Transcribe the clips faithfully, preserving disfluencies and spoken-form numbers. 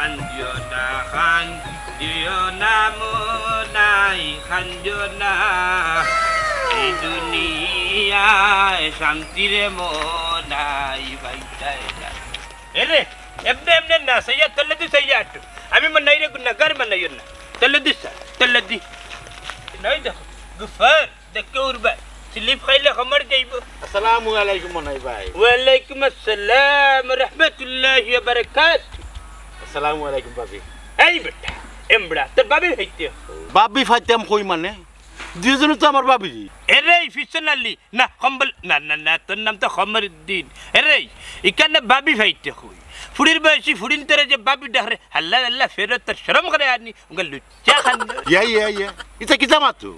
কান্দিও না, কান্দিও না মনাই, কান্দিও না। এই দুনিয়ায় শান্তি রে মনাই, বাইতায় না। এরে, এমনে এমনে না, সাইয়া তলে দি সাইয়া আটু। আমি মনাই রে গুনাগার বানাইও না। তলে দি সা, তলে দি। নাই দেখো, গুফার। দেখে উড়বা, স্লিপ খাইলে কমর যাইব। আসসালামু আলাইকুম মনাই ভাই। ওয়ালাইকুম আসসালাম রহমতুল্লাহি ওয়া বারাকাতুহু। আসসালামু আলাইকুম ভাবি। এই বেটা, এমবড়া, তোর ভাবি ফাইতে? ভাবি ফাইতাম কই মানে? দুইজনে তো আমার ভাবি। এরে, এই ফিসন আলী, না, কম্বল, না, না, না, তোর নাম তো কমরুদ্দিন। এরে, ইখানে ভাবি ফাইতে কই? ফুড়ির বয়সী ফুড়িন তোরে যে ভাবি ডাকরে, হাল্লা, হাল্লা, ফেরত তোর শরম করে আনি, উঙ্গা লুচ্চা খান। ইয়া, ইয়া, ইয়া। ইতা কিতা মাতো?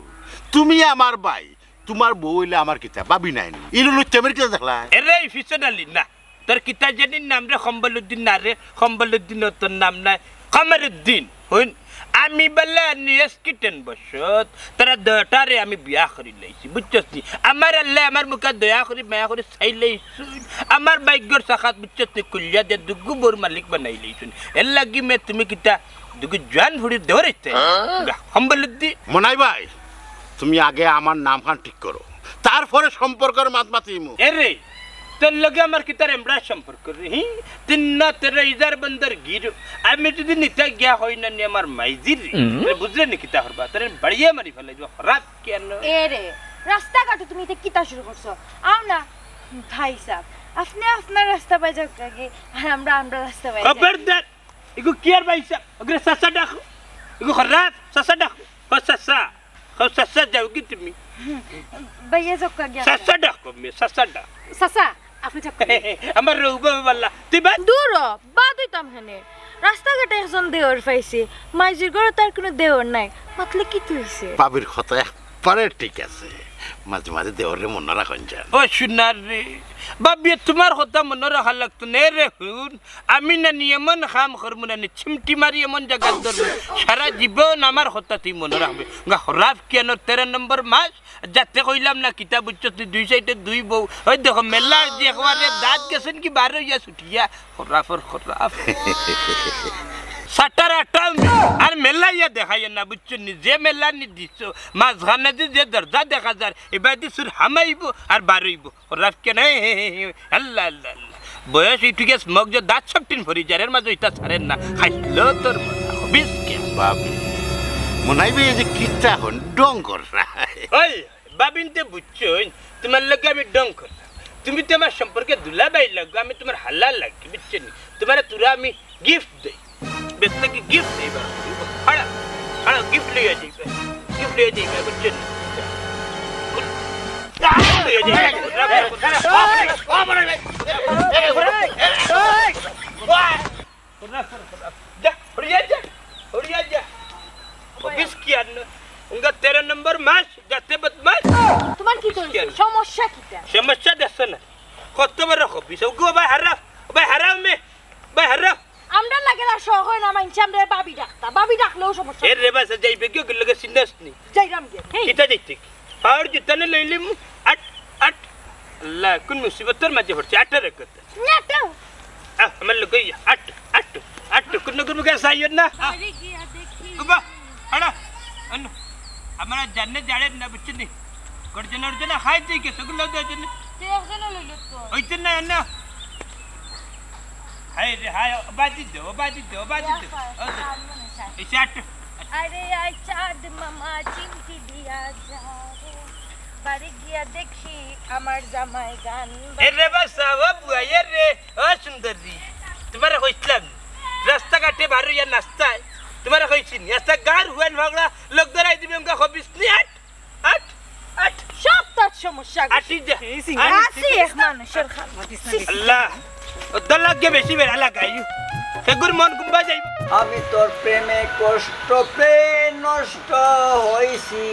তুমি আমার ভাই, তুমার বউ অইলে আমার কিতা, ভাবি নায় নি? ইলু লুচ্চামির কিতা দেখলা? এরে, এই ফিসন আলী, না। তোর কিতা জানি নাম রে, কম্বলুদ্দিন না রে, কম্বলুদ্দিন তোর নাম নায়, কমরুদ্দিন। হুন, আমি বালা নিয়েস কিটেন বসত, তারা দুইটারে আমি বিয়া করি লাইছি, বুঝছস নি? আমার আল্লায় আমার মুখে দয়া করি, মায়া করি চাই লাইছুন। আমার ভাগ্যর চাকাত, বুঝছস নি, খুলিয়া দিয়া দুগু বউর মালিক বানাই লাইছুন। এর লাগি মে তুমি কিতা দুগু জোয়ান ফুড়ির দেওর অইতে? কম্বলুদ্দিন। মনাই ভাই, তুমি আগে আমার নামখান ঠিক করো, তারপরে সম্পর্কর মাত মাতিমু। এরে, তোর লগে আমার কিতার এমরা সম্পর্ক রে, হি? তিন না তেরো ইজার বন্দর গিরো। আমি যদি নিতে গিয়া হই না নি আমার মাইজির রে, হুম। তাহলে বুঝলে নি কিতা করবা? তোর বাড়িয়ে মারি ফেলাই দিব, খারাপ কেন? এরে, রাস্তাঘাটে তুমি ইতা কিতা শুরু করছো? আও না। ভাই সাহেব, আপনি আপনার রাস্তা পাই যাওগি, আর আমরা আমরা রাস্তা পাই যাই। খবরদার! ইগু কিয়ার ভাই সাহেব? ওগরে চাচা ডাকো। ইগু খারাপ, চাচা ডাকো। ও চাচা, ও চাচা যাওগি তুমি? ভাইয়া যাওগি গিয়া। চাচা ডাকো, মে চাচা ডাক। চাচা, আপনি যাওগি। আমার রৌবা বাল্লা, তুই বা- দূর হ, বাদ হইতাম হেনে। রাস্তাঘাটে একজন দেওর পাইছি, মাইজির ঘরো তার কোনো দেওর নাই। মাতলে কিতা অইছে? ভাবির কথা একবারে ঠিক আছে, মাঝে মাঝে দেওররে মনো রাখইন যান। ও সোনার রে, ভাবিয়ে তুমার কথা মনো রাখা লাগতো না রে। হুন, আমি না নি এমন কাম করমু না নি, চিমটি মারি এমন জাগাত ধরমু, সারা জীবন আমার কথা তুই মনো রাখবে। গা খরাপ কেন, তেরো নম্বর মাস, যাতে কইলাম না কিতা বুঝছস তুই, দুই সাইডে দুই বউ। ওই দেখো মেলার যে একবারে দাঁত গেছেন কি বার হইয়া ছুটিয়া, খরাফর খরাফ। সাটার আটাও নি, আর মেলাইয়া দেখাইয়া না বুঝছো নি, যে মেলা নি দিছো, মাঝখানে যে, যে দরজা দেখা যার, এবার দি সুর হামাইবো আর বারইবো। খরাফ কেন? আল্লাহ, আল্লাহ, আল্লাহ। বয়স ইটু গেছ, মগ যে দাঁত সব টিন ভরি যার, এর মাঝে ইটা ছাড়েন না। খাইলো তোর মজা, হবিস কে? ভাবি, মনাই ভাই এই যে কিচ্ছা এখন ঢং কর না। ওই, ভাবিনতে বুঝছো, তুমার লগে আমি ঢং করি না। তুমি তো আমার সম্পর্কে দুলাভাই লাগো, আমি তুমার হালা লাগি, বুঝছো নি? তুমারে তুরা আমি গিফট দেই। বেশ নাকি গিফট দেই বা। হাড়া, হাড়া গিফট লইয়া যাইবে। গিফট লইয়া যাইবে, বুঝছো নি? গিফট লইয়া যাইবে। যা, হরিয়া যা, হরিয়া যা। অফিস কি আর না? উনকা তেরো নম্বর মাস, যাতে বদমাস। তুমার কিতা অইছে? সমস্যা কিতা? সমস্যা দেখছো না? কত বড় অফিস। ওগো ভাই হারাও, ভাই হারাও মে, ভাই হারাও। আমরার লাগি আর শখ অয় না, মাইনষে আমরারে ভাবি ডাকতা। ভাবি ডাকলেও সমস্যা। এ রে বাসা, যাইবে কি ওগুর লগে চিনস নি? যাইরাম গিয়া। হেই। কিতা যাইতে কি? আর জুতা না লইলিমু? আট, আট। আল্লাহ, কোন মুসিবতর মাঝে পড়ছি? আটর কথা। না তো। আহ, আমার লগে ইয়া, আট, আট, আট। কোন নগর মুখে সাইয়র না? বাড়ি গিয়া দেখি। বাবা, আড়া, আনো। আমার আর জানে জানে না, বুঝছো নি? গর্জনা অর্জনা খাই তুই কে? সেগুলো দেওয়ার জন্য। তুই একজনও লইল তো। ওই তো না, না। হায় রে হায়, বাদি দে, বাদি দে, বাদি দে। এই যে আট। আরে আয় চাঁদ মামা চিমটি দিয়া যা রে, বাড়ি গিয়া দেখি আমার জামাই গান এ রে বাসা, ও বুয়া, এ রে, ও সুন্দরী। তুমারে কইছলাম, রাস্তাঘাটে বার অইয়া নাস্তায়। তুমারে কইছি নি, আস্তা গার হুয়ান ফাগড়া, লোক ধরাই দিবে, উনকা খবিস নি, আট। আট, আট। সব তোর সমস্যা। আটি যা। এই সিং-, আটি আছি যা। এক মানুষের খাল। আল্লাহ, ও দল লাগে বেশি বেড়া লাগাই। সেগুর মন কুম্বা যাইব। আমি তোর প্রেমে কষ্ট পেয়ে নষ্ট হইছি,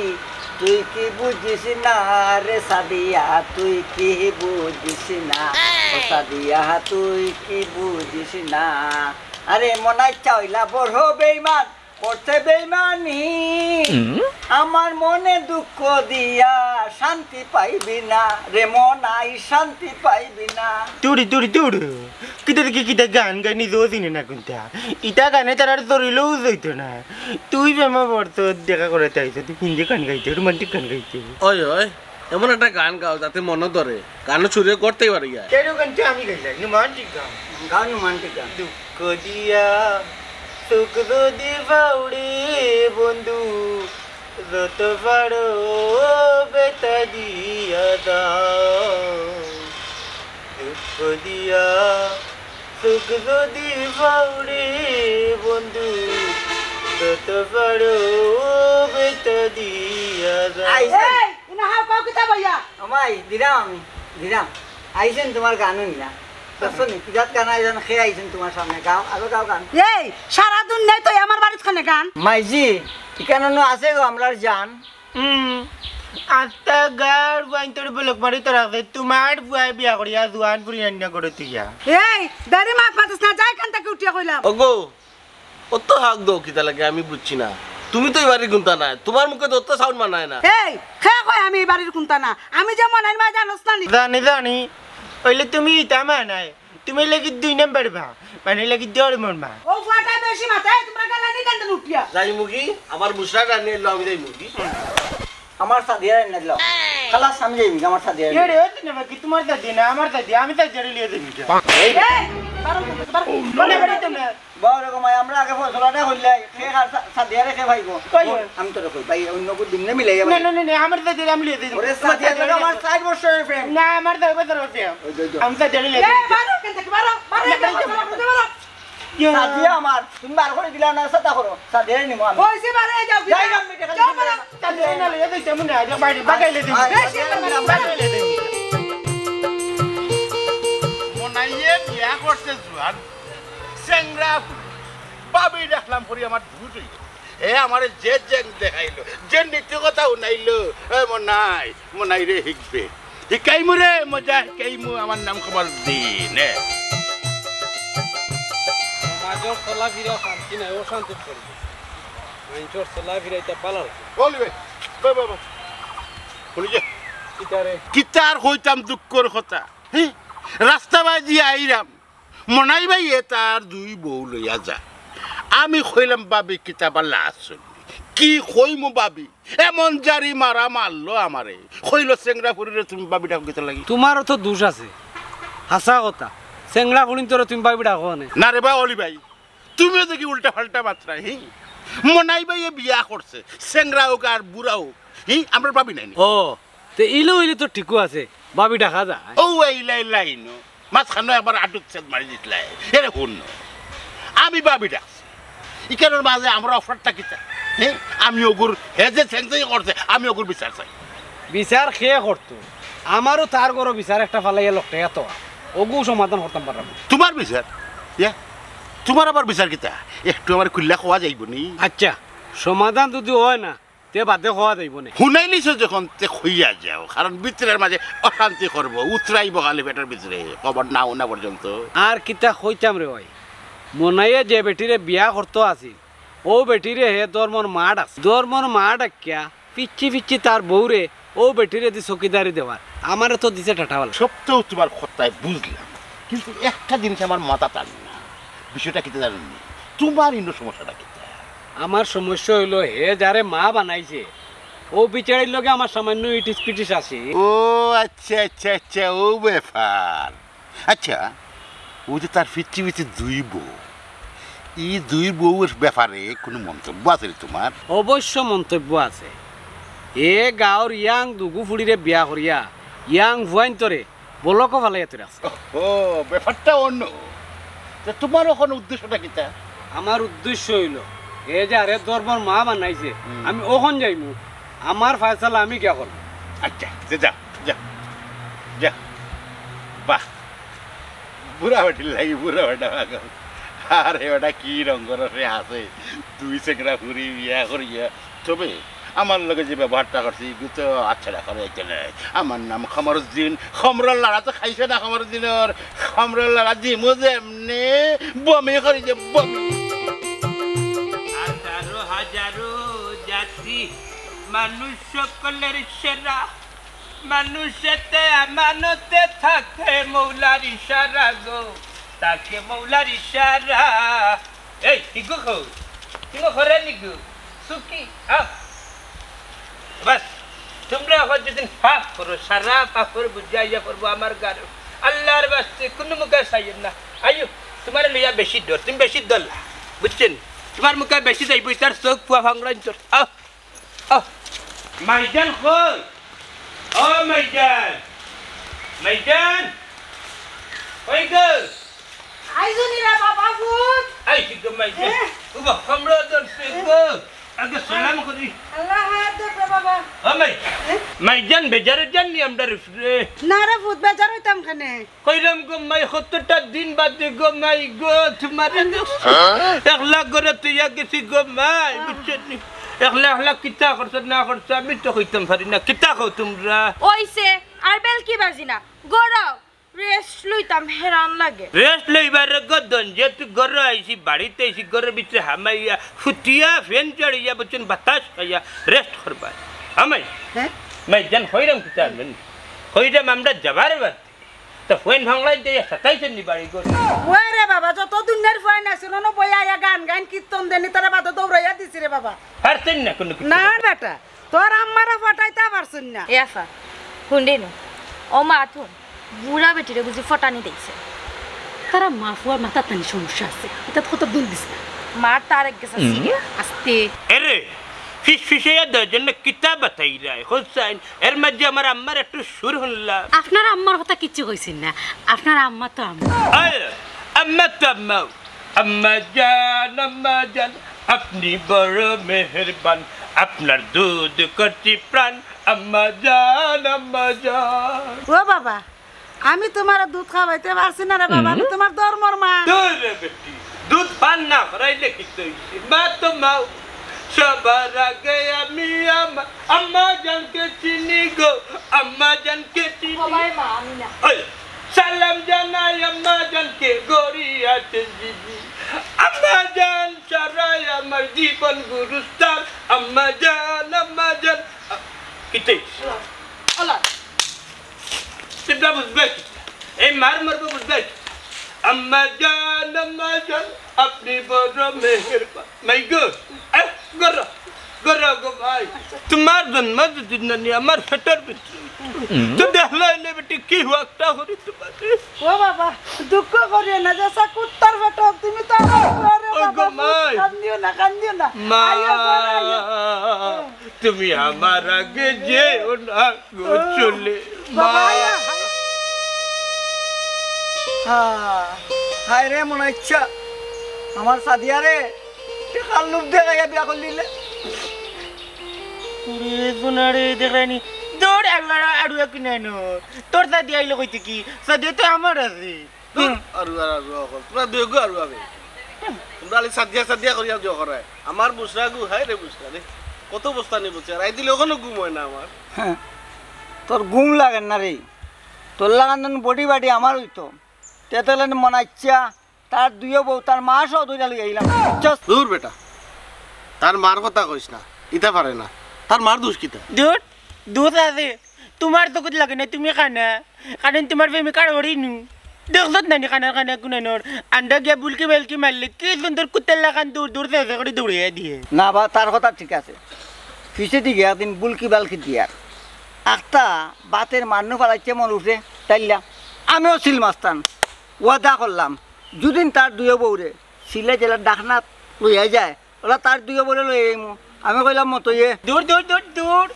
তুই কি বুঝিস না রে সাদিয়া, তুই কি বুঝিস না? ও সাদিয়া, তুই কি বুঝিস না? আরে মনাই চাইলা বড় বেইমান, করছে বেইমানি। হুম? আমার মনে দুঃখ দিয়া শান্তি পাইবি না রে মনাই, শান্তি পাইবি না। তুড়ি, তুড়ি, তুড়ি। কিতা দেখি কিতা গান গাই, নিজেও চিনে না কুনটা। ইতা গানে তারার শরীরেও জইতো না। তুই প্রেমে পড়তো, দেখা করাইতে আইছো, তুই হিন্দি গান গাইতে, রোমান্টিক গান গাইতে। ওই, ওই, এমন একটা গান গাও যাতে মনে ধরে, গানও চুরে করতেই পারি আর। কেন গানটা আমি গাইলাই, রোমান্টিক গান। গান রোমান্টিক গান। দুঃখ দিয়া সুখ যদি পাওরে বন্ধু, যত পারো বেতা দিয়া দাও। দুঃখ দিয়া সুখ যদি পাওরে বন্ধু, যত পারো বেতা দিয়া দাও। আইসেন? এই, ইনা হাও কাও কিতা বইয়া? আমাই দিরাম আমি, দিরাম। আইসেন তোমার গান হইলা। দর্শন, কিজাত গান আইসেন, খে আইসেন তোমার সামনে। গাও, আরো গাও গান। এই, সারা দিন নাই তো আমার বাড়িত খানে গান। মাইজি, ইখানো আছে গো আমরার জান। হুম, আস্তা গার ওয়াইন তোর বলক মারি তোর আছে, তোমার ফুয়ায় বিয়া করিয়া জুয়ান ফুরি রান্না করে তুইয়া। এই, দেরি মাত মাতিস না, যাই কান থেকে উঠিয়া কইলাম। ওগো, অত হাক দেও কিতা লাগে আমি বুঝছি না। তুমি তো এই বাড়ির কুন্তা নায়, তোমার মুখে তো অত সাউন্ড মানায় না। এই, খে কয় আমি এই বাড়ির কুন্তা না, আমি যে মনাইর মা জানোস না নি? জানি, জানি, অইলে তুমি ইতা মা নায়। তুমি লাগি দুই নাম্বার মা, মানে লাগি দেওর মন মা। ও ফুয়াটা বেশি মাথা, এই তোমরা গালানি কান্দন উঠিয়া। যাই মুগি, আমার মুসরা রানি এলো, আমি যাই মুগি। আমার সাদিয়া রানি এলো। খালাস আমি যাই মুগি, আমার সাদিয়া রানি। এ রে, ওই তো না বাকি তোমার দাদি না, আমার দাদি, আমি দাদি লিয়ে যাই মুগি। এই, এই, বারো, বারো, বারো, বারো, বারো, বারো। বড় রকম হয়, আমরা আগে ফসলাটা হইলে, খে আর সা-, সাদিয়ারে খে ভাইবো। কই? আমি তোরে কই, ভাই, অন্য কো দিন না মিলাই না, না, না, না, আমার দাদি আমি লিয়ে যাই। ওরে আমার সাদিয়া দাদি তো আমার ষাট বছরের প্রেম। না, আমার দশ বছরের প্রেম। ওই, ওই, ওই। আমি সাদিয়ারে লিয়ে এ, যাই। বারো, কেন থেকে বারো? বারো, না, বারো, বারো, বারো, বারো, বারো। ইয়া। সাদিয়া আমার, তুমি বার করে দিলা না, সেটা করো। সাদিয়ারে নিমু আমি। কইছি বারো, এই যাও, যাই ভিতরে। না, আমি দেখা যাও, দিতে বারো। না। সাদিয়ারে না লিয়ে যাই, তেমন না, আজ বাইরে, বাগাইলে দিন। আয়, বেশি আয়, বারো, আয়, বাগাইলে দিন। মনাইয়ে বিয়া করছে জুয়ান, চেংরা, ভাবি দেখলাম করি আমার দুধ হইল। এ আমারে যে জেং দেখাইলো, যে নীতি কথা শুনাইলো, এ মনাই, মনাই রে হিকবে। হিকাইমু রে, মজা হিকাইমু, আমার নাম কমরুদ্দিন, এ। সমাজর চলাফিরা শান্তি নাই, অশান্তি করবে। মানুষর চলাফিরা এটা পালার। বলবে, বে, বে, বে। শুনি যে? কিতারে? কিতার কইতাম দুঃখর কথা। হ্যাঁ? রাস্তা বাজি আইরাম। মনাই ভাইয়ে তার দুই বউ লইয়া যায়। আমি কইলাম, "ভাবি, কিতা বালা আছইন?" কি কইমু ভাবি? এমন জারি মারা মারলো আমারে। কইলো, "চেংরা ফুরিরে তুমি ভাবি ডাকো কিতার লাগি?" তোমারও তো দোষ আছে। হাছা কথা। চেংরা ফুরিন্তরে তুমি ভাবি ডাকো নে। না রে বা অলি ভাই, তুমিও দেখি উল্টা পাল্টা মাতরায়, হি? মনাই ভাইয়ে বিয়া করছে, চেংরা হোক আর বুড়া হোক, হি? আমরার ভাবি নাই নি? ও, তে ইলো ইলে তো ঠিকও আছে, ভাবি ডাকা যায়। ও, ইলা, ইলা ইনো। মাঝখানো একবার আটুত ছেদ মারি দিতলাই। এরে হুন, আমি ভাবি ডাকছি। ইকানোর মাঝে আমরা অফারটা কিতা? হে? আমি ওগুর, হে যে সেন্সাই করছে, আমি ওগুর বিচার চাই। বিচার খে করতো? আমারও তার ঘরো বিচার একটা ফালাইয়া লকটাইয়া তো ওগু সমাধান করতাম পারলাম না। তোমার বিচার? ইয়া? তোমার আবার বিচার কিতা? একটু আমার খুললা কওয়া যাইব নি? আচ্ছা, সমাধান যদি হয় না, তে বাদে কওয়া যাইব নে। হুনাইলিছো যখন তে কইয়া যাও, কারণ ভিতরের মাঝে অশান্তি করবো, উতরাইবো খালি পেটের ভিতরে, খবর না হুনা পর্যন্ত। আর কিতা কইতাম রে ভাই, মনাইয়ে যে বেটিরে বিয়া করতো আছিল, ও বেটিরে হে ধর্মর মা ডাকছে। ধর্মর মা ডাকিয়া পিচ্ছি পিচ্ছি তার বউরে ও বেটিরে দি চকিদারি দেওয়ার, আমারে তো দিছে ঠাঠাওয়ালা। সব তো তোমার কথায় বুঝলাম, কিন্তু একটা জিনিস আমার মাথাত আনি না, বিষয়টা কিতা জানো নি? তোমার ইনো সমস্যাটা কিতা? আমার সমস্যা হইলো, হে যারে মা বানাইছে, ও বিচারির লগে আমার সামান্য ইটিস পিটিস আছে। ও আচ্ছা, আচ্ছা, আচ্ছা, ও ব্যাপার। আচ্ছা, ও যে তার পিচ্ছি পিচ্ছি দুই বউ, ই দুই বউর ব্যাপারে কোনো মন্তব্য আছে রে তোমার? অবশ্য মন্তব্য আছে। এ গাঁওর ইয়াং দুগু ফুড়িরে বিয়া করিয়া ইয়াং ফুয়াইন্তরে বলকো ফালাইয়া তুই রাখছে। ও, ব্যাপারটা অন্য। তে তোমার ওখানে উদ্দেশ্যটা কিতা? আমার উদ্দেশ্য হইল, এ যে আরে ধর্মর মা বানাইছে, হুম। আমি ওখান যাইমু, আমার ফয়সালা আমি কিয়া করবো? আচ্ছা, যা, যা, যা, যা। বাহ, বুড়া বেটির লাগি বুড়া বেটা পাগল। আরে বেটা কি রঙর সে আছে, দুই সেকরা ফুরি বিয়া করিয়া। তবে আমার লগে যে ব্যবহারটা করছে, এগু তো আচ্ছা না করে একজন। আমার নাম খমরুদ্দিন, খমরর লাড়া তো খাইছে না খমরুদ্দিনর, খমরর লাড়া দিমু যেমনে, বমি করি যে বমি। হাজারো হাজারো জাতি, মানুষ সকলের সেরা, মানুষেতে আমানতে থাকে মৌলার ইশারা গো। তাকে মৌলার ইশারা। এই, হিগু খো। হিগু খরে নিগু। সুকি, আ। বাস, তুমরা অখন যেদিন পাপ করো, সারা পাপর বুঝা আইয়া পড়বো আমার গারো। আল্লার ওয়াস্তে কুনু মুখে চাইও না। আইও, তুমারে লইয়া বেশি ডর, তুমি বেশি ডর লা। বুঝছো নি? তুমার মুখে বেশি যাইবো, ইতার চউখ পুয়া ফাংরাইন তোর। আও। ও, মাইজান কই? ও মাইজান, মাইজান, কই গো? আইজনি রে বাবা, ভূত। আইছি গো মাইজান। এ? ও বাবা, কামড়া ধরছে গো। আগে সালাম করি। আল্লাহ হাত ধরবে বাবা। ও মাই, এ? মাইজান বেজার অইছইন নি আমরার উপরে? না রে ভূত, বেজার অইতাম কেনে? কইরাম গো মাই, কতটা দিন বাদে গো মাই গো, তুমারে একলা ঘরো থইয়া গেছি গো মাই, বুঝছো নি? একলা একলা কিতা করছো না করছো, আমি তো কইতাম পারি না। কিতা কও তুমরা? অইছে, আর বেলকি বাজি না, ঘরো rest লইতাম হেরান লাগে। Rest লইবার গো দন, যেহেতু ঘরো আইছি, বাড়িত আইছি, ঘরর ভিতরে হামাইয়া, ফুটিয়া, fan চড়িয়া, বুঝছো নি, বাতাস খাইয়া, rest করবা। হামাই, হ্যাঁ? মাইজান কইরাম কিতা আনবেন? কইরাম আমরা যাবার বাদ। তো ফোন ভাঙলাই দিয়ে সাতাইশ নি বাড়ি করে। ওই রে বাবা, যত দুনিয়ার ফোন আছে, নন বইয়া আইয়া গান গাইন, কীর্তন দেনি, তারা বাদে দৌড়াইয়া দিছি রে বাবা। পারছেন না কোনো কিছু। না বেটা, তোর আম্মারা ফটাইতা পারছইন না। এ আফা, হুনরে নু, ও মা তুন, বুড়া বেটিরে বুঝি ফটানি দিছে। তারা মা ফুয়ার মাথাত নানি সমস্যা আছে, ইতাত কত দুল দিস না। মার তার এক গেছে সিরিয়া। আস্তে। এরে, ফিস ফিসাইয়া দেওয়ার জন্য কিতা বাতাইরায়, হোসাইন? এর মাঝে আমার আম্মার একটু সুর হুনলাম। আপনার আম্মার কথা কিচ্ছু কইছেন না, আপনার আম্মা তো আম্মা। আয়, আম্মা তো আম্মা। আম্মা জান, আম্মা জান, আপনি বড় মেহেরবান, আপনার দুধ করছি প্রাণ, আম্মা জান, আম্মা জান। ও বাবা, আমি তুমারে দুধ খাওয়াইতে পারছি না রে বাবা, আমি তুমার ধর্মর মা। দূর রে বেটি, দুধ পান না করাইলে কিতা অইছে? মা তো মাও। সবার আগে আমি আমা-, আম্মা জানকে চিনি গো, আম্মা জানকে চিনি। সবাই মা, আমি না। ওই, সালাম জানাই আম্মা জানকে, গড়ি আছে জিজি। আম্মা জান ছাড়াই আমার জীবন গুরুস্থান। আম্মা জান, আম্মা জান। আ, কিতা? আল্লাহ। তোমরা বুঝবে কি? এই মার মরবো বুঝবে কি? আম্মা জান, আম্মা জান, আপনি বড় মেহেরবান। মাই গো, আহ, গরো, গরো গো ভাই। তুমার জন্ম যদি নানি আমার পেটর ভিতরে। তো দেখলে না বেটি কি হুয়াকটা করি তুমারে। ও বাবা, দুঃখ করিও না, যেসা কুত্তার পেটর, তুমি তো আমার ঘরে ওই গো বাবা, মাই। কান্দিও না, কান্দিও না। মা, আইও ঘরে, আইও। তুমি আমার আগে যেও না। গো চলে। বাবা, মা। আয়া। হা, হায় রে মনাইচ্ছা, আমার সাদিয়া রে, টেকার লোভ দেখাইয়া বিয়া করলিলে। ওরে সোনা রে, দেখরায়নি। দৌড়, আড়ুয়া, আড়ুয়া কিনাই ন। তোর সাদিয়া আইলে কইতে কি? সাদিয়া তো আমার আছে। দূর, আরু আর আরু অকল। তোমরা দুইগু আরু আবে। তোমরা খালি সাদিয়া সাদিয়া করিয়া দিও করায়। আমার বুসরা গু, হায় রে বুসরা রে। কত বস্তা নিব চেয়ার। আই দিলে অখনো ঘুম অয় না আমার। হ্যাঁ। তোর ঘুম লাগে না রে। তোর লাগান যেন বডি বাডি আমার অইতো। তে তাইলে মনাইচ্ছা, তার দুইও বউ, তার মা সহ ধইরা লই আইলাম। চস। দূর বেটা। তার মার কথা কইস না। ইতা পারে না। তার মার দোষ কিতা? দূর, দোষ আছে। তুমার চকুত লাগে না, তুমি কানা। কারণ তুমার প্রেমিকার হরি নু। দেখছত নানি কানার কানা কুনানোর। আন্ডা গিয়া বুলকি বালকি মারলে কি সুন্দর কুত্তার লাখান দৌড় দৌড় চেঁচে করে দৌড়াইয়া দিয়ে। না বা, তার কথা ঠিক আছে। পিছেদি গিয়া একদিন বুলকি বালকি দিয়ার। আখতা বাতের মান্নু ফালাইছে মন উঠে, তাইলা। আমিও সিল মাস্তান। ওয়াদা করলাম, যুদিন তার দুইও বউরে সিলে জেলার ডাকনাত লইয়া যায়, ওলা তার দুইও বউরে লই আইমু। আমি কইলাম মতো ইয়ে। দূর, দূর, দূর, দূর।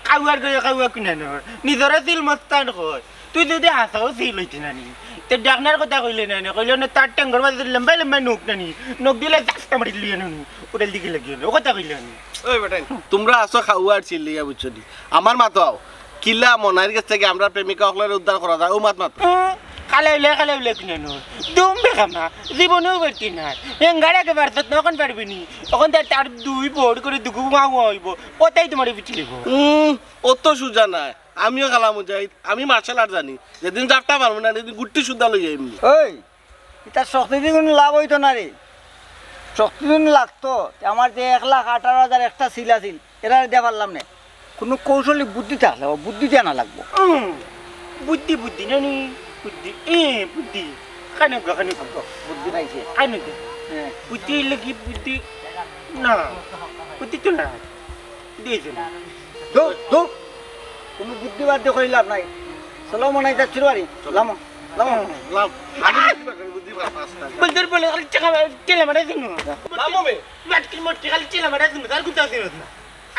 কাউয়ার গয়ে কাউয়া কুনানোর। নিজরে সিল মস্তান কয়। তুই যুদি হাছাউ সিল অইতে নানি। তে ডাকনার কথা কইলে নানি। কইলে না তার টেঙ্গর মাঝে লম্বা লম্বা নখ নানি। নখ দিলে জাস্তা মারি লিয়ে নানি। ওটার দিকে লাগিয়ে না। ও কথা কইলে নানি। ওই বেটাইন, তুমরা আছো খাউয়ার সিল লিয়া বুঝছো নি? আমার মাতো আও। কিলা মনাইর গেছ থাকি আমরার প্রেমিকা অকলরে উদ্ধার করা যায়, অউ মাত মাতো। উম, কালে উলে, কালে উলে কুনানোর। দুম বেকামা, জীবনেও পারতি না। এঙ্গার আগে পারছত না, অখন পারবি নি। অখন তার, তার দুই বউর করে দুগু মাওয়া অইবো। ওটাই তুমারে পিছলিবো। উম, অত সুজা নায়। আমিও খালা মুজাহিদ, আমি মার্শাল আর্ট জানি। যেদিন জাতটা পারমু না, সেদিন গুট্টি সুদ্ধা লই আইমু। ওই, ইতা শক্তি দি কুনু লাভ অইতো না রে। শক্তি দি কুনু লাগতো, তে আমার যে এক লাখ আঠারো হাজার একটা সিল আছিল, এরারে দিয়া পারলাম না। কুনু কৌশলী বুদ্ধি থাকলে, ও বুদ্ধি দেওয়া না লাগবো। উম, বুদ্ধি, বুদ্ধি, নানি, বুদ্ধি, এ, বুদ্ধি। কানে গো, কানে গো। বুদ্ধি পাইছে। কানে দে। হ্যাঁ। বুদ্ধি লাগি বুদ্ধি। না। বুদ্ধি তো না। দিয়েছে না। ধুর, ধুর। তুমি বুদ্ধি বাদ দিয়ে করি লাভ নাই। চলো, মনে হয় যাচ্ছি বাড়ি। লামো, লামো। লাম। আগে বুদ্ধি বাদ, বুদ্ধি বাদ, আস্তে আস্তে। বলতে বলে, আরে, টাকা, ঠেলা মারা দিন। লামো বে। মাটকির মটকি খালি ঠেলা মারা দিন, তার কোথাও দিন না।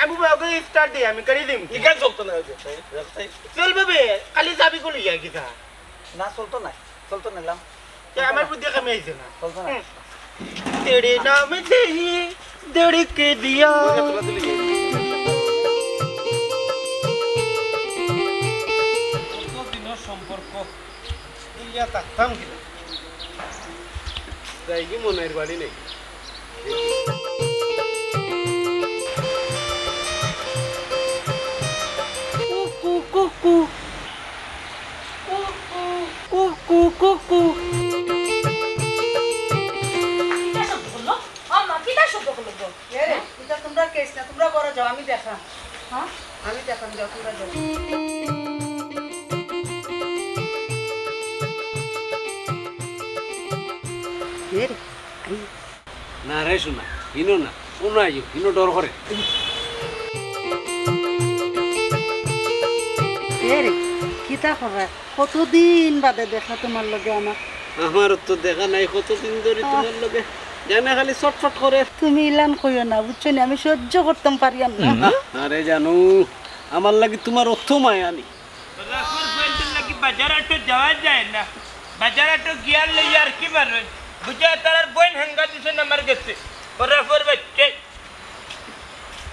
আমি বাবা স্টার্ট দিই, আমি করি দিম। ইখান চলতো না, ওই যে, এই, এই। চলবে বে, খালি চাবি খুলে যায় কিতা? না, চলতো না, চলতো না, লাম। এ, আমার বুদ্ধি কামে আইছে না। চলতো না। হুম। তেরে নাম সে হি ধড়কে দিয়া। কত দিনের সম্পর্ক, ইয়া থাকতাম কিনা? যাই কি মনাইর বাড়ি নাই। কুকু, কুকু। কুকু, কুকু। কিতা শব্দ করলো? ও মা, কিতা শব্দ করলো গো? এ রে, হ্যাঁ? ইটা তোমরা কেস না, তোমরা ঘরো যাও, আমি দেখাম। হ্যাঁ? আমি দেখাম, যাও, তোমরা যাও। এ রে, আই। না রে সোনা, হিনো না, কুনো আইও, হিনো ডর করে। এ রে, কিতা খবর? কতদিন বাদে দেখা তোমার লগে আমার। আমারও তো দেখা নাই কতদিন ধরি আহ। তোমার লগে। জানে খালি ছটফট করে। তুমি ইলান কইও না, বুঝছো নি? আমি সহ্য করতাম পারিয়ার না। হুম। আরে জানু, আমার লাগি তোমার অত মায়া নি। ওরাফর বইনটার লাগি বাজার হাটো যাওয়া যায় না। বাজার হাটো গিয়ার লইয়া আর কি মারবেন? বুঝা তারার বইন হাঙ্গা দিছে না আমার গেছে। ওরাফর বাচ্চা।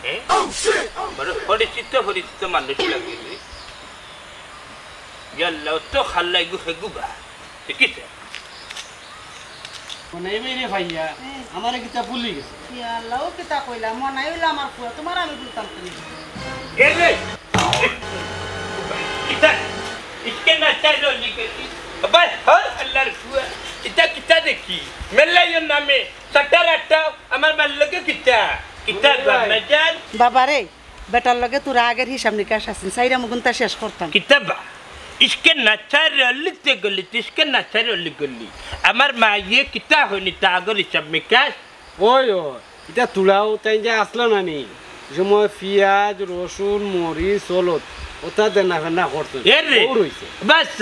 এ? বড় পরিচিত পরিচিত মানুষ লাগে রে। ইয়াল্লা, ও তো খাল্লাই গু হেগু বা। দেখিস? মনাই ভাই রে ভাইয়া, হ্যাঁ। আমারে কিতা ভুলি গেছে? ইয়াল্লা, ও কিতা কইলা? মনাই অইলো আমার ফুয়া, তোমার আমি ভুলতাম কেনে? এ রে! কিতা? ইসকে না চাই রলি গলি। বাবা, হর আল্লাহর ফুয়া। ইতা কিতা দেখি? মেলাইয়ের নামে সাতার আটটা আমার মার লগে কিতা? কিতা ওরে ভাই। বাবা জান? বাবা রে, বেটার লগে তোরা আগের হিসাব নিকাশ আছিল, সাইরা মুগুনতা শেষ করতাম। কিতা বা? ইসকে নাচার অলিতে গলি, ইসকে নাচার অলি গলি। আমার মায়ে কিতা হয়নি তা আগর হিসাব নিকাশ? ওই, ওই, ইটা তুলাও তাই যে আসলো না নি? এই সময় পিয়াজ, রসুন, মরিচ, হলুদ, ওটা দেনা ফেনা করতো। এ রে, ওর হইছে। বাস,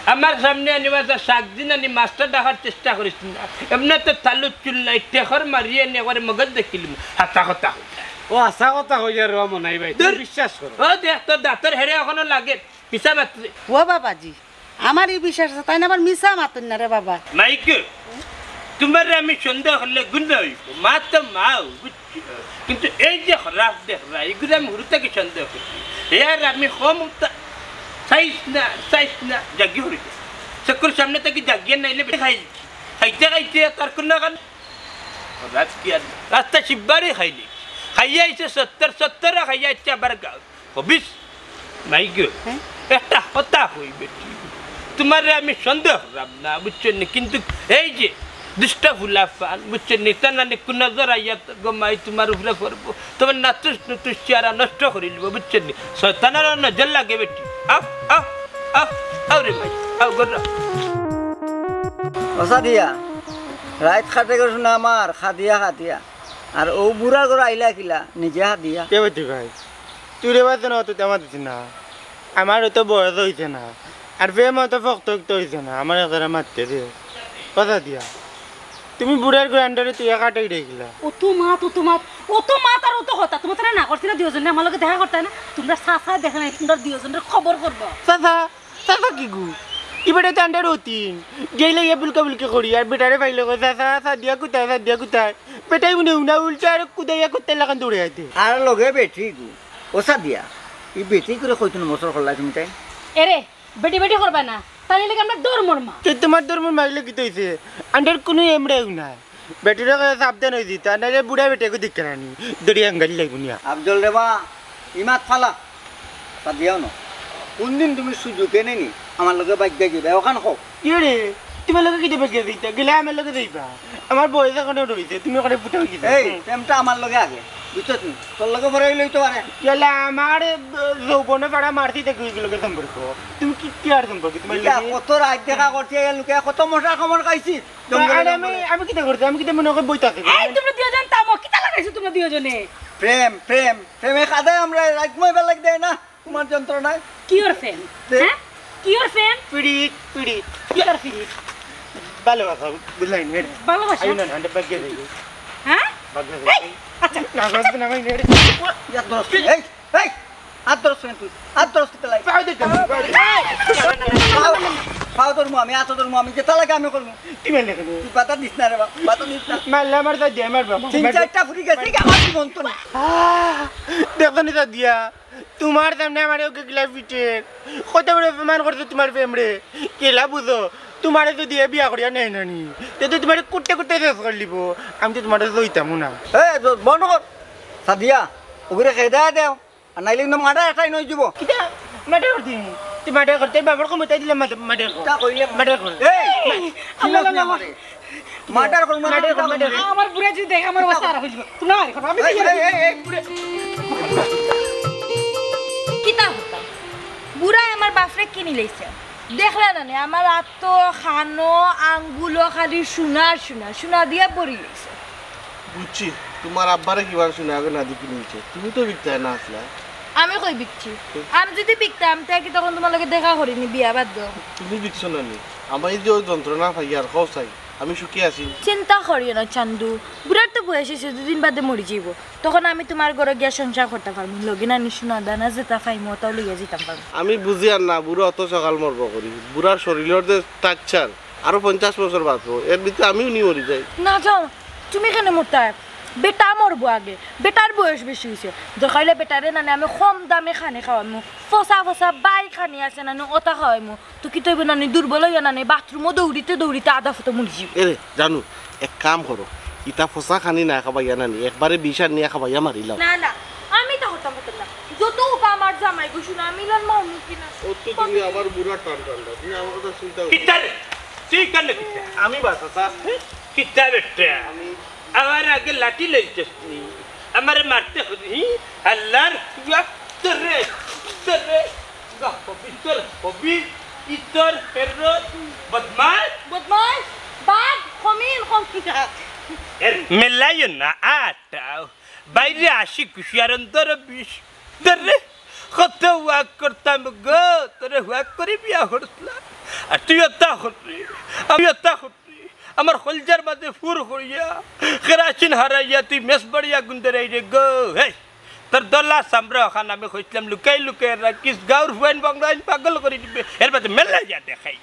আমার সামনে আনি বাস, শাক দিন আনি মাছটা ডাকার চেষ্টা করিস না। এমনি তো তালুর চুল নাই, টেখর মারিয়ে নিয়ে একবারে মগজ দেখিলি, হাতা কথা হইতা। ও, হাছা কথা হইয়া রে, মনাই ভাই, তুমি দূর। বিশ্বাস করো। ও দেখ, তোর দাঁতর হেড়ে এখনো লাগে, মিছা মাত্রে। ও বাবাজি, আমার এই বিশ্বাস আছে, তাই না? আবার মিছা মাতুন না রে বাবা। মাইকে, তোমার আমি সন্দেহ করলে গুণ হইব, মা তো মাও, বুঝছো? কিন্তু এই যে খারাপ দেখরা, এগুলো আমি হুরু থেকে সন্দেহ করছি। এ আর আমি কম তা-, চাইস না, চাইস না, জাগি হয়ে যায়। চকুর সামনে থেকে জাগিয়ে নাইলে বেশি খাই, খাইতে খাইতে তার কোনো কারণ রাত কি আর রাস্তা শিববারই খাইলি। খাইয়া আইছে সত্তর, সত্তর খাইয়া আইছে আবার গাঁও। হবিস নাই গো। হ্যাঁ? একটা কথা কই বেটি, তোমারে আমি সন্দেহ করলাম না, বুঝছো নি? কিন্তু এই যে দুষ্ট ফুলা ফান, বুঝছো নি? তার নানি কোন নজর আইয়া তো গো মাই তোমার উপরে পড়বো, তোমার নাতুস নুতুস চেহারা নষ্ট করে নিব, বুঝছো নি? শয়তানের নজর লাগে বেটি। আও, আও, আও, আও রে ভাই, আও গো। ওসা দিয়া, রাইত খাটে গেছো না আমার, খাদিয়া খাদিয়া। আর ও বুড়ার ঘর আইলা কিলা, নিজে হাদিয়া। কে বেটি ভাই? তুই রে বাদ না, তুই তেমন দিস না। আমার তো বয়স হইছে না। আর প্রেম তো ফক্ত ফক্ত হইছে না। আমার এক জারা মারতে দে। কথা দিয়া। তুমি বুড়ার গ্রাইন্ডারে তুই একাটাই রেখলা। ও তো মাত, ও তো মাত, ও তো মাত আর ও তো কথা। তোমার তারা না করছি না দুইজনে আমার লগে দেখা করতে না। তোমরা সাসায় দেখে নাই, তোমরা দুইজনের খবর করবো। চাচা, চাচা কি গু? ই বেটা তো আন্ডার অতিন। যেই লাগিয়া বুলকা বুলকি করি, আর বেটারে পাইলে কয়, "চাচা, সাদিয়া কোথায়, সাদিয়া কোথায়?" বেটাই মনে হুনা উল্টা আর কুদাইয়া কুত্তার লাখান দৌড়ে আইতে। আর লগে বেটি গু। ও সাদিয়া, ই বেটি করে কইতুন মসর করলা তুমি তাই? এরে, বেটি বেটি করবা না। তাহলে লাগে আমরা ধর্মর মা। তে তোমার ধর্মর মাইলে কি তৈছে? আন্ডার কোনো এমড়াইও নাই। বেটিরে কয়ে সাবধান হয়ে দিতা, নাইলে বুড়া বেটাকে দিকে রানি। দড়ি আঙ্গালি লাগবো নিয়া। আফজল রে বা, ইমাত ফালা। তা দিয়াও না। কোন দিন তুমি সুযোগ এনে নি, আমার লগে বাইক দিয়ে যাবে, ওখান হোক। কি রে? তোমার লগে কিতা বাইক দিয়ে যাইতা? গেলে আমার লগে যাইবা। আমার বয়স এখনো রইছে, তুমি ওখানে ফুটে হয়ে গেছো। এই, প্রেমটা আমার লগে আগে। বুঝছস নি? তোর লগে পরে অইলে অইতো পারে। ইয়ালা আমার, এ, যৌবনে পাড়া মারছি, দেখি ওইগুলোকে সম্পর্ক। তুমি কি, কি আর সম্পর্ক? তোমার ইয়া, লগে? কত রাত দেখা করছি, এই লোকে কত মশা কামড় খাইছি। জঙ্গলে আরে আমি, জঙ্গলে। আমি কিতা করছি? আমি কিতা মনে করি বইতা আছি? এই, তোমরা দুইজন থামো, কিতা লাগাইছো তোমরা দুইজনে? প্রেম, প্রেম, প্রেমে কাদায় আমরা রাত মই বেলা দেয় না, তোমার যন্ত্রণায়। কি ওর প্রেম? দে। হ্যাঁ? কি ওর প্রেম? পিড়িত, পিড়িত। কি ওর পিড়িত? ভালোবাসা, বুঝলাই নি? ভালোবাসা? আইও না, না, বাদ দিয়ে দেবো। হ্যাঁ? বাদ দিয়ে দেবো। এই, আচ্ছা। না, বাদ দিয়ে না, আমি নেড়ে। ইয়ার দোস্ত, এই, এই, আর দোস্ত কেন তুই? আর দোস্ত কিতা লাগে? পাও দে, পাও দে। পাও, পাও ধরমু আমি, আতো ধরমু আমি, যেতা লাগে আমি করমু। তুই মারলে কেন? তুই বাতা দিস না রে বাবা, বাতা দিস না। মারলে আমার দাদি, আমার বাবা। তিন চারটা ফুরি গেছে, কি আমার জীবন তো না। আহ, দেখো নি দাদিয়া, তোমার সামনে আমার ওকে গিলা পিঠে। কত বড় অপমান করছে তোমার প্রেমরে। কেলা বুঝো, তোমারে যদি এ বিয়া করিয়া নেয় না নি, তে তো তোমারে কুটতে কুটতে শেষ করে লিব। আমি তো তোমারে লইতাম না। এ, বন্ধ কর। সাদিয়া, ওগুরে খেদা দেও। আর নাইলে কিন্তু মার্ডার একটাই নই দিব। কিতা? মার্ডার করতে? তুই মার্ডার করতে? বাবার ক্ষমতায় দিলে মার্ডার, মার্ডার কর। তা কইলে মার্ডার কর। এই, এই, চিল্লাস না আমারে। মার্ডার কর, মার্ডার কর, মার্ডার কর। আমার বুড়া যদি দেখে আমার অবস্থা খারাপ হইব। না, এখন আমি এই, এই, এই, এই, বুড়া। কিতা হতা? বুড়ায় আমার বাফরে কিনি লইছে। দেখলা না নি, আমার আতো, খানো, আঙ্গুলো খালি সোনা আর সোনা, সোনা দিয়া ভরি লইছে। বুঝছি, তোমার আব্বারে কিবার সোনা আগে না দেখি নিয়েছে। তুমি তো বিকতায় না আসলা। আমি কই বিকছি? আমি যদি বিকতাম, তে কি তখন তোমার লগে দেখা করিনি, বিয়া বাদ দাও। তুমি বিকছো না নি? আমি যে ওই যন্ত্রণা পাই আর কও চাই, আমি সুখে আছি। চিন্তা করিও না চান্দু, বুড়ার তো বয়স হইছে, দুদিন বাদে মরি যাইব। তখন আমি তোমার ঘরে গিয়া সংসার করতে পারমু, লগে নানি সোনা দানা যেতা পাইমু, ওটাও লইয়া যেতাম পারমু। আমি বুঝি আর না, বুড়া অত সকাল মরবো করি। বুড়ার শরীরের যে স্ট্রাকচার, আরো পঞ্চাশ বছর বাঁচবো, এর ভিতরে আমিও নি মরি যাই। না যাও, তুমি কেন মরতায়? বেটা মরবো আগে, বেটার বয়স বেশি হইছে। দেখাইলে বেটারে নানি আমি কম দামে খানি খাওয়াইমু, ফসা ফসা বাই খানি আছে নানি, ওটা খাওয়াইমু। তো কি তৈব নানি, দুর্বল হইয়া নানি, বাথরুমও দৌড়িতে দৌড়িতে আধা ফটো মরি যাইব। এরে জানু, এক কাম করো, ইতা ফসা খানি না খাবাইয়া নানি, একবারে বিষ আনিয়া খাবাইয়া মারিলাও। না, না, আমি তা করতাম, করতাম না। যত উকা আমার জামাই গো, শুনো, আমি ইলান মারমু কি না? ও তো তুমি আবার বুড়া টান টান দাও, তুমি আমার কথা চিন্তা করো। কিতা রে? তুই কেন কিতা? আমি বাসা স্যার। কিতা বেটা? আমি আমার আগে লাঠি লইছস নি? আমারে মারতে হলি? আল্লাহর তোরে, তোরে। বাহ, কবির তোর, কবির, ইতর, ফেরত, বদমাশ। বদমাশ, বাদ, খমিন, খমিন। এর মেলাইও না, আটাও। বাইরে আশি খুশি আর অন্তর বিষ। তোরে কত ওয়াক করতাম গো, তোরে ওয়াক করি বিয়া করছিলাম। আর তুই অতা করলি, আমি অতা করলি। আমার কলজার মাঝে ফুর করিয়া, কেরাসিন হারাইয়া তুই মেস বাড়িয়া গুন্দে রাই রে গো। হেই, তোর দলা সামরা ওখান আমি কইছিলাম, লুকাই লুকাই রাখিস, গাউর ফুয়াইন বাংলাইন পাগল করি দিবে। এর বাদে মেলা যা দেখাই।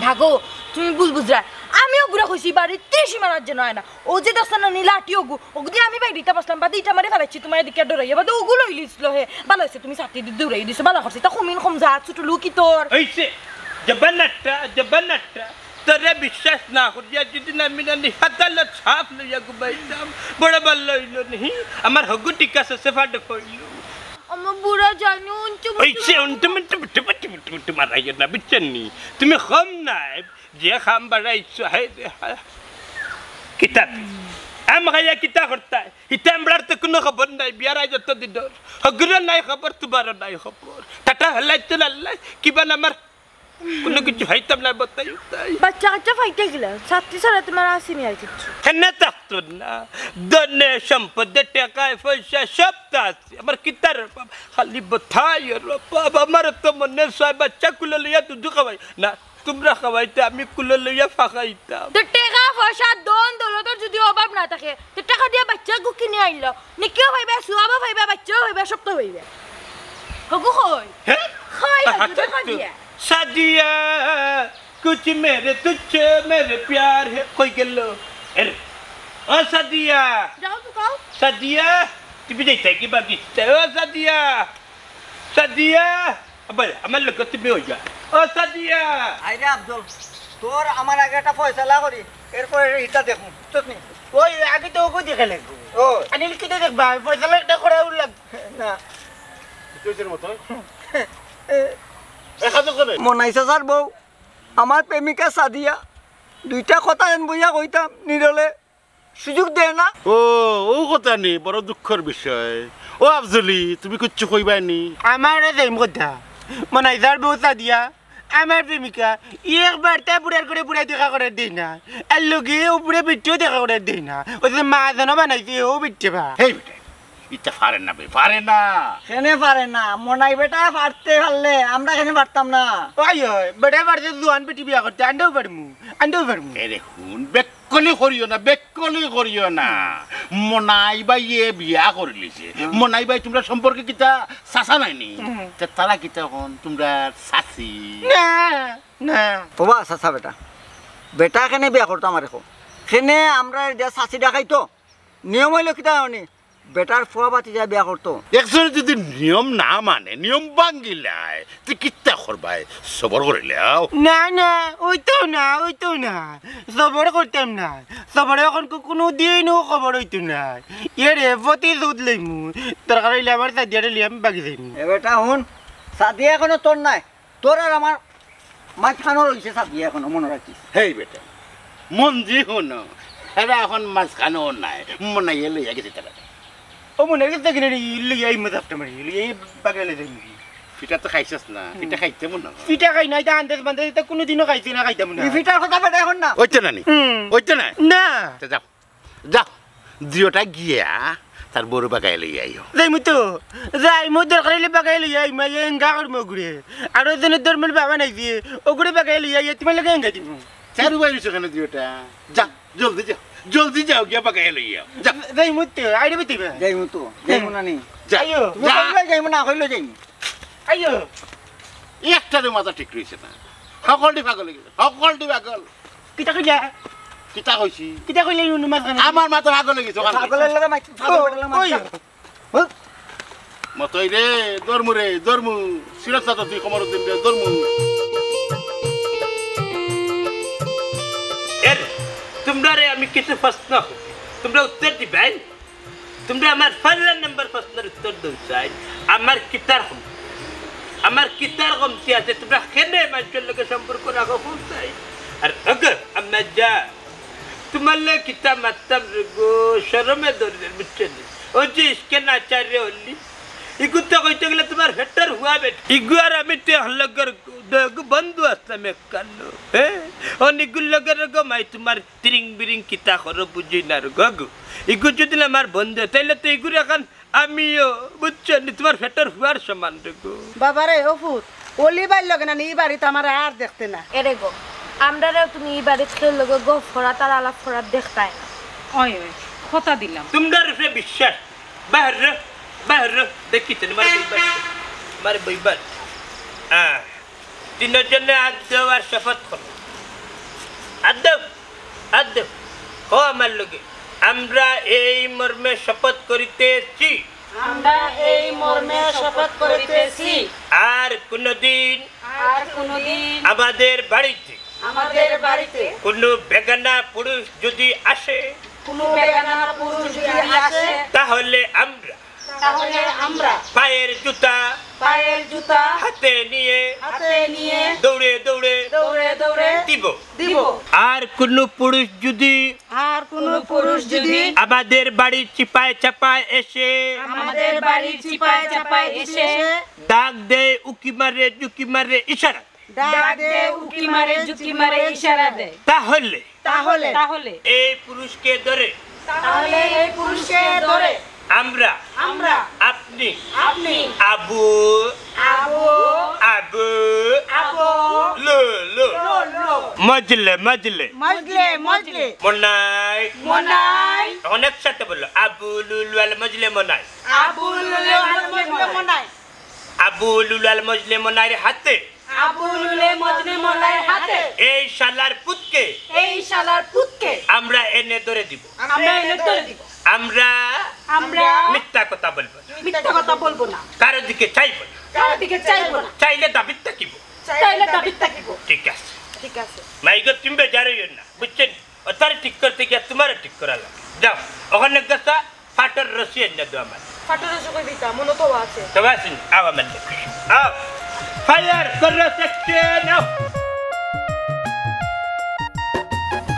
ভাগো, তুমি ভুল বুঝরা। আমিও গুড়া কইছি বাড়ির ত্রিশ মারার জন্য হয় না। ও যে দশটা নানি লাঠি ওগু, ওগু দিয়ে আমি বাইরে ইটা বসলাম, বাদে ইটা মারে ফালাইছি, তোমার এদিকে ডরাইয়া, বাদে ওগু লই লিছিল হে। ভালো হয়েছে তুমি ছাতি দিয়ে দৌড়াই দিছো, ভালো করছে। তা কমিন কম যা, ছোট লুকি তোর। হইছে, জবান আটটা, জবান আটটা। তোরে বিশ্বাস না করিয়া যদি না আমি নানি হাতালো ছাপ লইয়া ঘুমাইতাম, বড় ভালো হইল নি। আমার হগু ঠিক আছে, সেফাট হইল। আমার বুড়া জানি উঞ্চু মুচু ওই সে উন্টু মুন্টু মুটু মুটু মুটু মুটু মারাইও না, বুঝছেন নি? তুমি কম নাই, যে খাম বাড়াইছো, হায় রে হায়। কিতা? আম খাইয়া কিতা করতায়? ইতা আমরার তো কোনো খবর নাই, বিয়ার আগে যত দিন ডর। হগুরও নাই খবর, তোমারও নাই খবর। টাটা হেলাইতে লাল্লাই, কিবা না আমার কোনো কিছু হইতাম না, বতাই উতাই। বাচ্চা কাচ্চা ফাইটে গেলে, ছাত্রী ছাড়া তোমার আসেনি আর কিচ্ছু। হেনে থাকতো না, ধনে সম্পদে টেকায় পয়সা সব তো আছে। আমার কিতার অভাব, খালি বতাই আর অভাব। আমার তো মনে চায় বাচ্চা কুলে লইয়া দুধ খাওয়াই। না, তোমরা খাওয়াইতে আমি কুলে লইয়া ফাঁকাইতাম। তো টেকা পয়সা ধন দৌলতর যদি অভাব না থাকে, তো টেকা দিয়া বাচ্চা গু কিনে আনলো। নেকিও পাইবা, সওয়াবও পাইবা, বাচ্চাও পাইবা, সব তো পাইবা। হগু কই? হে? কই হগু? আচ্ছা, দেখা তো। দিয়া। সাদিয়া, কুছ মেরে তুঝসে মেরে প্যার হে। কই গেল? এরে, ও সাদিয়া। যাও তো কও। সাদিয়া, তুমি যাইতায় কি বাগিচায়? ও সাদিয়া, সাদিয়া। আবার আমার লগে তুমি অইয়া। ও সাদিয়া। আইরে আব্দুল, তোর আমার আগে একটা ফয়সালা করি, এরপরে ইটা দেখমু, বুঝছস নি? ওই আগে তো ওকে দেখে লাগবো। ও। আনিল কিতা দেখবা? ফয়সালা একটা করা লাগবো। না। কিসের মতো? এ, খাতো কেনে? মনাই চাচার বউ, আমার প্রেমিকা সাদিয়া, দুইটা কথা এন বইয়া কইতাম নিরলে। সুযোগ দেয় না। ও, ও কথা নি, বড় দুঃখর বিষয়। ও আফজলি, তুমি কিচ্ছু কইবায় নি? আমারে যাইমু কথা। মনাইছার বউ সাদিয়া, আমার প্রেমিকা, একবার তা বুড়ার ঘরে বুড়ায় দেখা করার দেয় না। আর লগে ও বুড়া বেটিও দেখা করার দেয় না। ও যে মা যেন বানাইছে, ও বেটি বা। হেই বেটা, ইতা পারে না বে, পারে না। কেনে পারে না? মনাই বেটা পারতে পারলে আমরা কেনে পারতাম না? ওই, ওই, বেটা পারছে জোয়ান বেটি বিয়া করতে, আন্ডেও পারমু, আন্ডেও পারমু। এরে হুন, বেক্কলি করিও না, বেক্কলি করিও না। মনাই ভাইয়ে বিয়া করিলিছে। হুম। মনাই ভাই তুমরা সম্পর্কে কিতা চাচা নায়নি? হুম। তে তারা কিতা অখন তুমরার চাচি? না, না। ওবা চাচা বেটা, বেটা কেনে বিয়া করতো আমারে কও? কেনে আমরারে দিয়া চাচি ডাকাইতো? নিয়ম অইলো কিতা অনি? বেটার ফুয়া ভাতিজায় বিয়া করতো। একজনে যদি নিয়ম না মানে, নিয়ম ভাঙ্গিলায়, তে কিতা করবায়? সবর করিলাও। না, না, অইতো না, অইতো না। সবর করতাম না। সবরে অখন কু-, কুনুদিনও খবর অইতো না। এরে, প্রতিশোধ লইমু। দরকার অইলে আমার সাদিয়ারে লইয়া আমি ভাগি যাইমু। এ বেটা হুন, সাদিয়া অখনো তোর নায়। তোর আর আমার মাঝখানো রইছে সাদিয়া অখনো, মনো রাখিস। হেই বেটা, মন দি হুনো, এরা অখন মাঝখানো নাই, মনাইয়ে লইয়া গেছে তারা। ও মনাইয়ে গেছে কিনা রে, লইয়া আইমু জাপটা মারি, লইয়া বাগাই লই যাইমু। ফিটা তো খাইছস না, ফিটা খাইতে মনো হয়। ফিটা খাই না, ইতা আন্দাজ বান্দাজ, ইতা কুনুদিনও খাইছি না, খাইতাম না। ই ফিটার কথা বেটা অখন না। অইতো না নি? হুম। অইতো না? না। তে যাও। যাও, দুইওটা গিয়া তার বউরে বাগাই লইয়া আইও। যাইমু তো, যাইমু, দরকার অইলে বাগাই লইয়া আইমু, আইয়া এঙ্গা করমু ওগুরে। আর ওই জন্য ধর্মের বাবা নাই যে, ওগুরে বাগাই লইয়া আইয়া তোমার লগে এঙ্গা দিমু। চারু বাইরে সেখানে দুইওটা। যা, জলদি যাও, জলদি যাও, গিয়া বাগাই লইয়া আও। যা। যাইমু তো, আইরে বেটি বা। যাইমু তো, যাইমু না নি? যা, আইও। তুমি যা। কইলে যাইমু না, কইলে যাইমু। আইও। একটারও মাথা ঠিক রইছে না। হকলটি পাগল অই গেছে, হকলটি পাগল। কিতা কইলা? কিতা কইছি? কিতা কইলা ই হুনো মাঝখানো? আমার মাথা পাগল অই গেছে, ওখান পাগলর লগে মাত-, ও, পাগলর লগে মাত-, ওই। হ্যাঁ? মতই রে, ধর্মু রে, ধর্মু। সিরাজ সাদা তুই কমরুদ্দিন রে, ধর্মু। এর, তুমরারে আমি কিছু প্রশ্ন, তুমরা উত্তর দিবায়। তুমরা আমার পয়লা নম্বর প্রশ্নর উত্তর দেও চাই, আমার কিতার কম-, আমার কিতার কমতি আছে? তুমরা কেনে মানষর লগে সম্পর্ক রাখো কও চাই? আর ওগো, আম্মা জান, তুমার লগে কিতা মাততাম রে গো, শরমে ধরে রে, বুঝছো নি? ওই যে ইশকে নাচার রে অলি, ইগু তো কইতে গেলে তুমার পেটর ফুয়া বেটি। ইগু আর আমি তো একলগর গ-, গ-, বন্ধু আছলাম একখানো, হ্যাঁ? অন ইগুর লগে রে গো মাই তুমার তিরিং বিরিং কিতা করো বুঝি না রে গো। ইগু যদি আমার বন্ধু, তাইলে তো ইগুর অখান আমিও, বুঝছো নি, তুমার পেটর ফুয়ার সমান রে গো। বাবারে, ও ফুত, অলি ভাইর লগে না নি, ই বাড়িত আমারে আর দেখতে না। এরে গো, আমরারেও তুমি ই বাড়িত কেউর লগে গফ করাত আর আলাপ করাত দেখতায় না। ওই, ওই, কথা দিলাম। তুমরার উপরে বিশ্বাস। বাহির রে, বাহির রে, দেখি তো, মারে বইবার, মারে বইবার। আহ, তিনজনে আত দেও আর শপথ করো। আত দেও, আত দেও। ও আমার লগে, আমরা এই মর্মে শপথ করিতেছি। আমরা এই মর্মে শপথ করিতেছি। আর কোনোদিন আর কোনোদিন আমাদের বাড়িতে আমাদের বাড়িতে কোনো বেগানা পুরুষ যদি আসে, কোনো বেগানা পুরুষ যদি আসে, তাহলে আমরা তাহলে আমরা পায়ের জুতা পায়ের জুতা হাতে নিয়ে হাতে নিয়ে দৌড়ে দৌড়ে দৌড়ে দৌড়ে দিব। দিব। আর কোনো পুরুষ যদি আর কোনো পুরুষ যদি আমাদের বাড়ির চিপায় চাপায় এসে আমাদের বাড়ির চিপায় চাপায় এসে ডাক দেয়, উকি মারে, ঝুঁকি মারে, ইশারা দেয়। ডাক দেয়, উকি মারে, ঝুঁকি মারে, ইশারা দেয়। তাহলে তাহলে তাহলে এই পুরুষকে ধরে তাহলে এই পুরুষকে ধরে আমরা আমরা আপনি আপনি আবু আবু আবু আবু লো লো লো লো মজলে মজলে মজলে মজলে মনাই মনাই। অখন একসাথে বলো, আবু লুলু আল মজলে মনাই। আবু লুলু আল মজলে মনাই। আবু লুলু আল মজলে মনাইর হাতে আবু লুলু মজলে মনাইর হাতে এই শালার পুতকে এই শালার পুতকে আমরা এনে ধরে দিব। আমরা এনে ধরে দিব। আমরা আমরা মিথ্যা কথা বলবো না। মিথ্যা কথা বলবো না। কারো দিকে চাইবো না। কারো দিকে চাইবো না। চাইলে দাবিত থাকিব। চাইলে দাবিত থাকিব। ঠিক আছে। ঠিক আছে। মাইগো, তুমি বেজার অইও না, বুঝছো নি? ও তারে ঠিক করতে গিয়া তুমারে ঠিক করা লাগে। যাও, অখান গেছা, ফাটর রশি আনিয়া দেও আমারে। ফাটর রশি কই দিতা? মনো তো আছে। তো আছে নি? আও আমার লগে। আও। ফায়ার করো, সেকশন আও।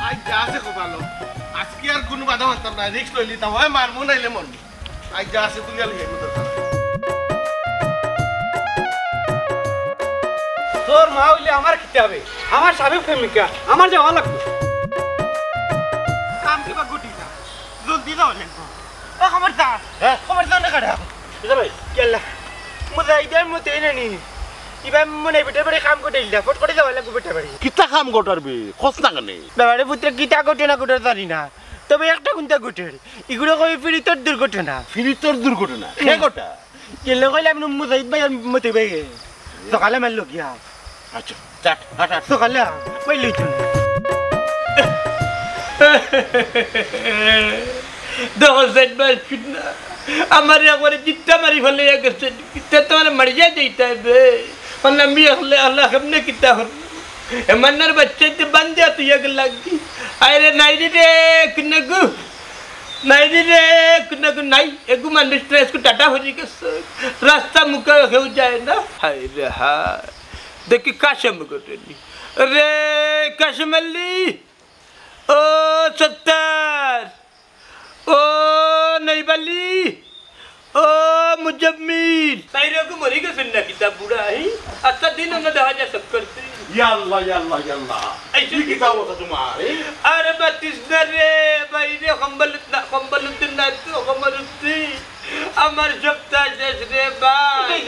আই যা আছে কপালো। আজকে আর কুনু বাধা মানতাম না, রিস্ক লই লিতাম, হয় মারমু নাইলে মরমু। আইজ যা আছে তুই আর হেমু দরকার। তোর মা অইলে আমার কিতা অইবে? আমার সাবেক প্রেমিকা, আমার যাওয়া লাগবো। কাম কিবা গুটি না, জলদি যাওয়া লাগবো। ও খবরদার, হ্যাঁ? খবরদার না কাটা। কিতা ভাই? ইয়াল্লা, মুজাহিদের মতে এনে নি। ইবা মনে বেটার বাড়ি কাম করতে ইল্লা, ফট করে যাওয়া লাগবো বেটার বাড়ি। কিতা কাম করতার বে? খোঁজ না কেনে? বাবারে পুত্রে কিতা করতে না করতে জানি না। তবে একটা কুন্তা ঘটের, ইগুলো কই ফিরিতর দুর্ঘটনা। ফিরিতর দুর্ঘটনা? কে হুম। ঘটা? গেলে কইলে আপনি মুজাহিদ ভাই আর মতি ভাই। সকালে মারলো গিয়া। আচ্ছা, চাট, হাট, হাট। সকালে মারলো তো। দেখো, সেট ভাই, শুন না। আমার একবারে জিত্তা মারি ফেলে গেছে। কিতা তোমার মারিয়া যাইতে হবে। মানে আমি একলে, আল্লাহ কেমনে কিতা হল? এমান্নার বাচ্চাইতে বান্ধিয়া তুই এক লাগি। আরে নাই রে, রে, কুনগু। নাই রে, রে, কুনগু নাই। এগু মানুষ তো একটু টাটা হয়ে গেছে। রাস্তা মুখে কেউ যায় না। হায় রে হায়। দেখি কাশেম ঘটেনি। রে কাশেম আলী। ও সত্তার। ও নইবালি, ও মুজাম্মিল। তাই রে, ওগু মরি গেছইন না কিতা বুড়া, হি? আচ্ছা, দিন অন্য দেখা যায় সব করতে। ইয়া আল্লাহ, ইয়া আল্লাহ, ইয়া আল্লাহ। এই কি কিতা অবস্থা তোমার, এ? আরে বাতিস না রে, ভাই রে, কম্বল না, কম্বল উদ্দিন না তো, কম্বল উদ্দিন। আমার সপ্তাহ শেষ রে ভাই।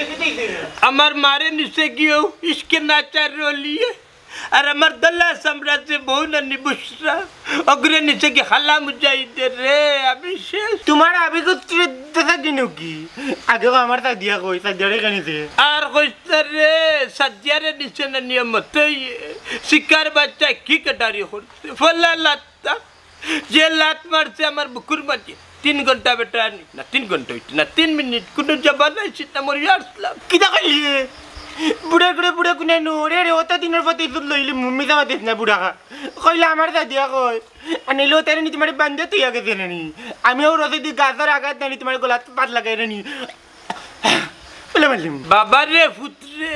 আমার মারে নিচে গিয়েও ইশকে নাচার রলিয়ে। আর আমার দল্লা সাম্রাজ্যে বউ নানি বুসরা, অগ্রে নিচে কি খালা মুজাহিদে রে, আমি শেষ। তোমার আবেগত্রে দেখা দিন কি? আগে আমার সাদিয়া কই, সাদিয়ারে কেন দিছে? আর কইস না রে, সাদিয়ারে নিচে না নিয়মত হইয়ে শিকার বাচ্চা কি কাটারি করছে। ফলা লাত্তা, যে লাত মারছে আমার বুকুর মাঝে। তিন ঘন্টা বেটা আনি না, তিন ঘন্টা হইতে না, তিন মিনিট, কোনো জবান নাই, সেটা মরিয়া আসলাম। কিতা কইলি? বুড়া করে বুড়া কুনে নো, রে রে, অত দিনের পথে ইজ্জত লইলি, মুম্মি জামা দিস না বুড়া খা। কইলা আমার সাদিয়া কই। আর নিলে তারে নি তোমার বান্ধে তুই আগে জেনে নি। আমি ওর ওষুধ গাছর আঘাত নানি তোমার গলাত পাত লাগাই নি। বলে মারলিম। বাবা রে, পুত রে,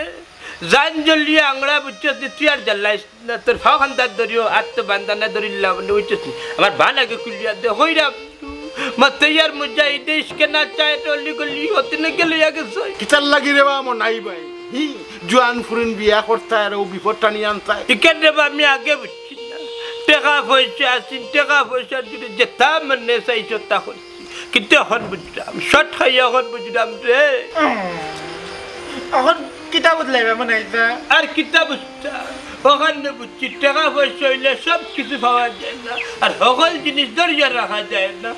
জান জ্বলিয়া আংড়া বুঝছস নি, তুই আর জ্বালাইস না, তোর ফাও খান্দার ধরিও, আর তো বান্দানা ধরিল্লা, মানে বুঝছস নি? আমার বান আগে খুলিয়া দে, হইরা, মাতইয়ার মুজাহিদে ইশকে না চায়, টলি গলি, হতে না গেলে আগে ছয়। কিতার লাগি রে বা, মন নাই ভাই? হি, জোয়ান ফুরিন বিয়া করতা আর ও বিপদ টানি আনতা। ইখান রে বা, আমি আগে বুঝছি না। টেকা পয়সা আছিন, টেকা পয়সার জন্য যেতা মনে চাইছে তা করছি। কিন্তু এখন বুঝলাম, শর্ট খাই এখন বুঝলাম রে। এখন কিতা বুঝলাইবা মনে হইছে? আর কিতা বুঝতা? ওখানে বুঝছি, টেকা পয়সা হইলে সব কিছু পাওয়া যায় না, আর সকল জিনিস ধরিয়া রাখা যায় না।